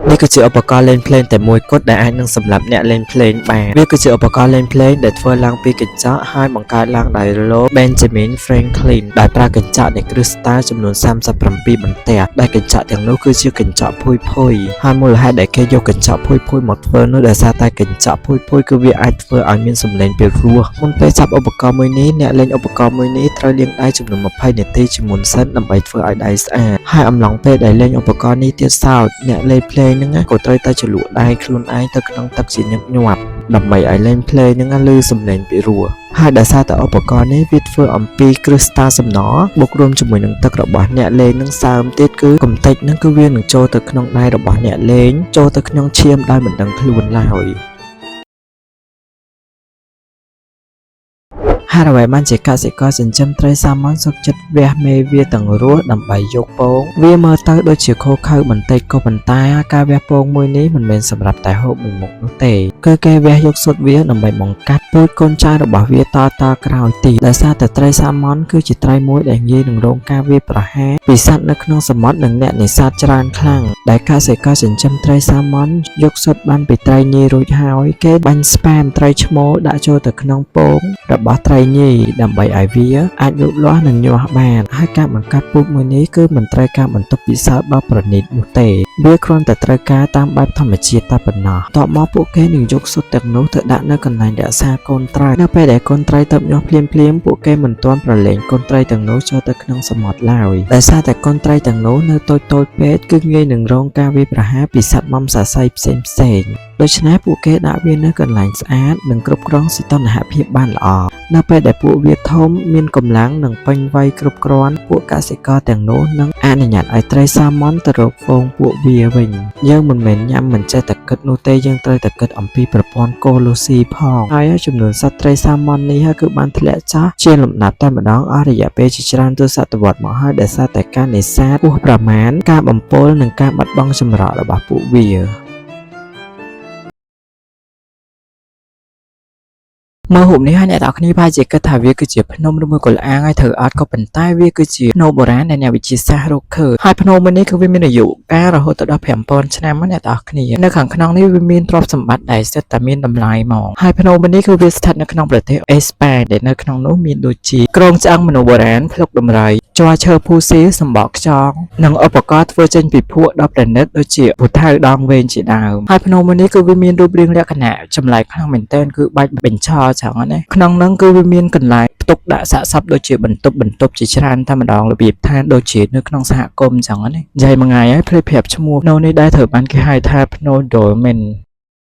នេះគឺជាឧបករណ៍លេងភ្លេងតែមួយគត់ដែលអាចនឹងសម្លាប់អ្នកលេងភ្លេងបានវាគឺជាឧបករណ៍លេងភ្លេងដែលធ្វើឡើងពីកញ្ចក់ហើយបង្កើតឡើងដោយលោក Benjamin Franklin ដោយប្រើកញ្ចក់នៃគ្រីស្តាល់ចំនួន37បន្ទះដែលកញ្ចក់ទាំងនោះគឺជាកញ្ចក់ភុយភុយហើយមូលហេតុដែលគេយកកញ្ចក់ភុយភុយមកធ្វើនោះដោយសារតែកញ្ចក់ភុយភុយគឺវាអាចធ្វើឲ្យមានសំឡេងពីរោះមុនពេលចាប់ឧបករណ៍មួយនេះអ្នកលេងឧបករណ៍មួយនេះត្រូវលាងដៃចំនួន20នាទីជាមុនសិនដើម្បីធ្វើឲ្យដៃស្អាតហើយអំឡុងពេលដែលលេងឧបករណ៍នេះទៀតសោតអ្នកលេងភ្លេងហ្នឹងណាក៏ត្រូវតែជ្រលក់ដៃខ្លួនឯងទៅក្នុងទឹកជាញឹកញាប់ដើម្បីឲ្យលេងភ្លេងហ្នឹងណាឮសំឡេងពីរោះហើយដោយសារតែឧបករណ៍នេះវាធ្វើអំពីគ្រឹះស្តាសំណបូករួមជាមួយនឹងទឹករបស់អ្នកលេងនឹងសើមទៀតគឺកំទេចហ្នឹងគឺវានឹងចូលទៅក្នុងដៃរបស់អ្នកលេងចូលទៅក្នុងឈាមដោយមិនដឹងខ្លួនឡើយ ហើយអ្វីបានជាកសិករចិញ្ចឹមត្រីសាម៉ុនសុខចិត្តវះមេវាទាំងរស់ដើម្បីយកពងវាមើលទៅដូចជាឃោរឃៅបន្តិចក៏ប៉ុន្តែការវះពងមួយនេះមិនមែនសម្រាប់តែហូបមួយមុខនោះទេគឺគេវះយកស៊ុតវាដើម្បីបង្កាត់ពូជកូនចៅរបស់វាតតក្រោយទៀតដោយសារតែត្រីសាម៉ុនគឺជាត្រីមួយដែលងាយនឹងរងការវាយប្រហារពីសត្វនៅក្នុងសមុទ្រនិងអ្នកនេសាទច្រើនខ្លាំងដែលកសិករចិញ្ចឹមត្រីសាម៉ុនយកស៊ុតបានពីត្រីញីរួចហើយគេបាញ់ស្ប៉ែមត្រីឈ្មោលដាក់ចូលទៅក្នុងពង របស់ត្រីញីដើម្បីឲ្យវាអាចលូតលាស់និងញាស់បានហើយការបង្កាត់ពូជមួយនេះគឺមិនត្រូវការបន្ទប់ពិសោធន៍ដ៏ប្រណីតនោះទេវាគ្រាន់តែត្រូវការតាមបែបធម្មជាតិតែប៉ុណ្ណោះតបមកពួកគេនឹងយកស៊ុតទាំងនោះទៅដាក់នៅកន្លែងរក្សាកូនត្រីនៅពេលដែលកូនត្រីទៅញាស់ភ្លាមភ្លាមៗពួកគេមិនទាន់ប្រឡែងកូនត្រីទាំងនោះចូលទៅក្នុងសមុទ្រឡើយដោយសារតែកូនត្រីទាំងនោះនៅតូចតូចៗពេកគឺងាយនឹងរងការវាយប្រហារពីសត្វមំសាសីផ្សេងផ្សេងៗដូច្នេះពួកគេដាក់វានៅកន្លែងស្អាតនិងគ្រប់គ្រងសីតុណ្ហភាពបានល្អ នៅពេលដែលពួកវាធំមានកម្លាំងនិងពេញវ័យគ្រប់គ្រាន់ពួកកសិករទាំងនោះនឹងអនុញ្ញាតឲ្យត្រីសាម៉ុនទៅរកហ្វូងពួកវាវិញយើងមិនមែនញ៉ាំមិនចេះតែគិតនោះទេយើងត្រូវតែគិតអំពីប្រព័ន្ធកូឡូស៊ីផងហើយចំនួនសត្វត្រីសាម៉ុននេះគឺបានធ្លាក់ចុះជាលំដាប់តែម្ដងអស់រយៈពេលជាច្រើនទសវត្សរ៍មកហើយដោយសារតែការនេសាទហួសប្រមាណការបំពុលនិងការបាត់បង់ចម្រោះរបស់ពួកវា មើលរូបនេះហើយអ្នកទាំងអស់គ្នាប្រហែលជាគិតថាវាគឺជាភ្នំឬមួយក៏ល្អាងហើយត្រូវអត់ក៏ប៉ុន្តែវាគឺជាភ្នំបុរាណដែលអ្នកវិទ្យាសាស្ត្ររកឃើញហើយភ្នំមួយនេះគឺវាមានអាយុកាលរហូតដល់5000ឆ្នាំណាអ្នកទាំងអស់គ្នានៅខាងក្នុងនេះវាមានទ្រព្យសម្បត្តិដែលសិតតែមានតម្លៃហ្មងហើយភ្នំមួយនេះគឺវាស្ថិតនៅក្នុងប្រទេសអេស្ប៉ាញដែលនៅក្នុងនោះមានដូចជាក្រុងឆ្អឹងមនុស្សបុរាណភ្លុកដំរីជ័រឈើភូស៊ីលសម្បកខ្យងនិងឧបករណ៍ធ្វើចេញពីភក់ដ៏ប្រណិតដូចជាពូថៅដងវែងជាដើមហើយភ្នំមួយនេះគឺវាមានរូបរាងលក្ខណៈចម្លែកខ្លាំងមែនទែនគឺបាច់បញ្ឆោចឹងណាក្នុងហ្នឹងគឺវាមានកន្លែងផ្ទុកដាក់សាកសពដូចជាបន្ទប់បន្ទប់ជាច្រើនតែម្ដងរបៀបថាដូចជានៅក្នុងសហគមន៍ចឹងណានិយាយមួយថ្ងៃហើយភ្លេចប្រាប់ឈ្មោះភ្នំនេះដែរត្រូវបានគេហៅថាភ្នំ Dolmen។